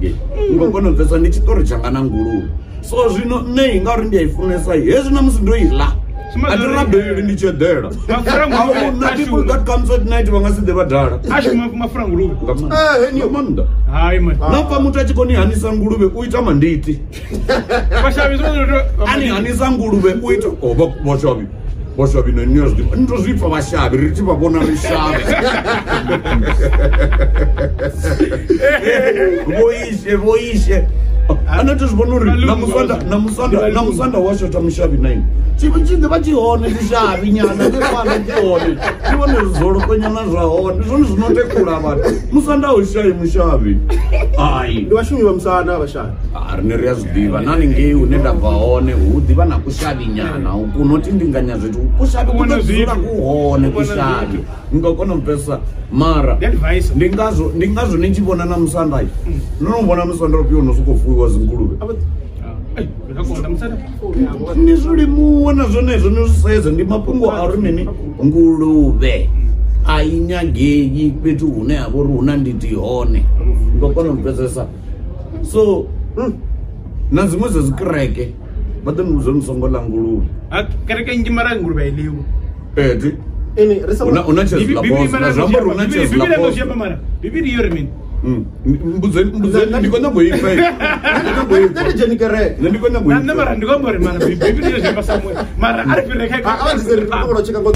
Haningei ngo kona u pfesa ndi tshiṱori tshanga na nguluvhe. So zwino nṋe ngauri ndi a i funesa hezwi na musi ndo i ḽa a thi rabeli ndi tshi eḓela. Na people that comes at night vha nga si ḓe vha dala. A shuma mafura nguluvhe. Nga maanḓa. Hai man. Na pfa muthu a tshi koni hanisa nguluvhe u ita manditi. Vhashavhi zwo ani hanisa nguluvhe u ita vhashavhi. Vhashavhi na nṋe zwi ḓivha. Ndo zwi pfa vhashavhi ri tshi vha vhona ri shavhi. Vho ishe. Ana to zwi vhona uri na musanda wa shota mushavhi na ini. Tshi ḓivha tshi hone mushavhi nyana ndi fana tshi hone. Ndi vhone zwizolokonyana zwa hone. Ndi zwone zwino tekula vhathu. Musanda u shayi mushavhi. Ai. Ndi vhashumi vha musanda vhashavhi. A rine ri a zwi ḓivha na haningei hune nda bva hone hu ḓivha na kushavhi nyana kunoti ndinganya zwithu kushavhi ku ḓo dzula ku hone kushavhi. Nga kona u pfesa mara ndi ngazwo ni tshi vhona na musanda no no vhona musanda ufhio no sokou fuwiwa dzinguluvhe. Ni zwi limuwe na zwenezwo ni zwi sedze ndi mafhungo a uri mini nguluvhe a i nyagei fhethu hune ha vha uri hu na nditi hone. Nga kona u pfesesa. So na dziṅwe dza dzikereke vha ḓo ni vhudza ni songo ḽa nguluvhe. Kereke nnzhi mara nguluvhe a i ḽiwi. Ee. Una chezi la boss na zwi amba uri una chezi la boss. Bivhili yo ri mini? Mbudzeni ndi khou nyago i pfa. Nṋe ndi dzheni kereke. Nṋe ndi khou nyago i pfa. Nṋe mara ndi khou amba uri mara Bivhili yo zwi amba somewhere. Mara a ri fhire kha. A vha ri khou tsheka ngo.